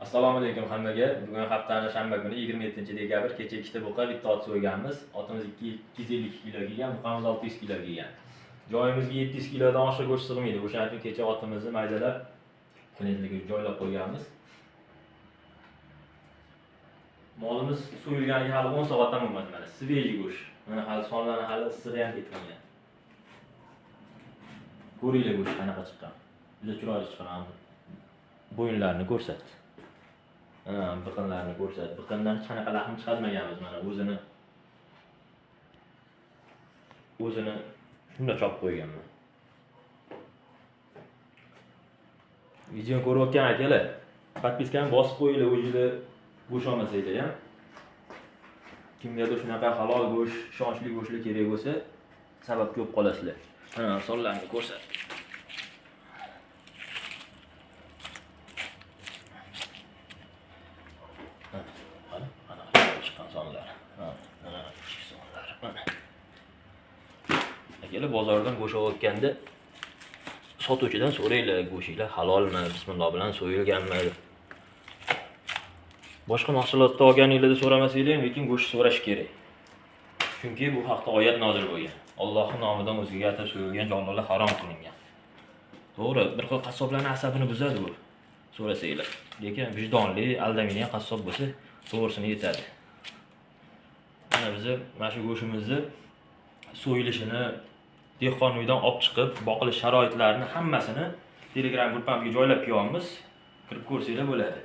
Assalomu alaykum hammaga. Bugun haftaning shanba kuni 27 dekabr. Kecha ikkita buqa, bitta ot so'yganmiz. Otimiz 252 kilo kelgan, buqamiz 600 kilo kelgan. Joyimizga 700 kilodan oshiq go'sht sig'maydi. O'shaning uchun kecha otimizni maydalab klientlarga joylab qo'yganmiz. Molimiz so'yilganiga hali 10 soat ham bo'lmadi mana. Свежий go'sht. Mana hali sonlarni hali issig'i ham ketmagan. Ko'ringlar go'sht qanaqa chiqqan. Juda chiroyli chiqqan. Bo'yinlarini ko'rsat. Ha, biqinlarini ko'rsat. Biqindan hech qanaqa lahm chiqarmaganmiz mana o'zini shunda chopib qo'yganman. Videoni ko'rayotgan akalar, подписка ni bosib qo'yinglar, o'zinglar go'sht olmasanglar ham. Kimgadir shunaqa halol go'sht, ishonchli go'shtlar kerak bo'lsa, sabab ko'p qolasizlar. Mana sonlarni ko'rsat. Mana, mana chiqqan sonlar. Mana ichki sonlar. Mana. Akalar, bozordan go'sht olayotganda sotuvchidan so'ranglar, go'shtinglar halolmi, bismillah bilan so'yilganmi deb. Boshqa mahsulotni olganinglarda so'ramasanglar ham, lekin go'sht so'rash kerak. Chunki bu haqda oyat nozil bo'lgan. Allohning nomidan o'zgaga atab so'yilgan jonlilar harom qilingan. To'g'ri, bir xil qassoblarning asabini buzadi bu so'rasanglar. Lekin vijdonli, aldamaydigan qassob bo'lsa, to'g'risini yetadi. Mana bizni mana shu go'shtimizni so'yilishini, dehqon uydan olib chiqib, boqilish sharoitlarini hammasini Telegram gruppamizga joylab qo'yamiz. Kirib ko'rsanglar bo'ladi.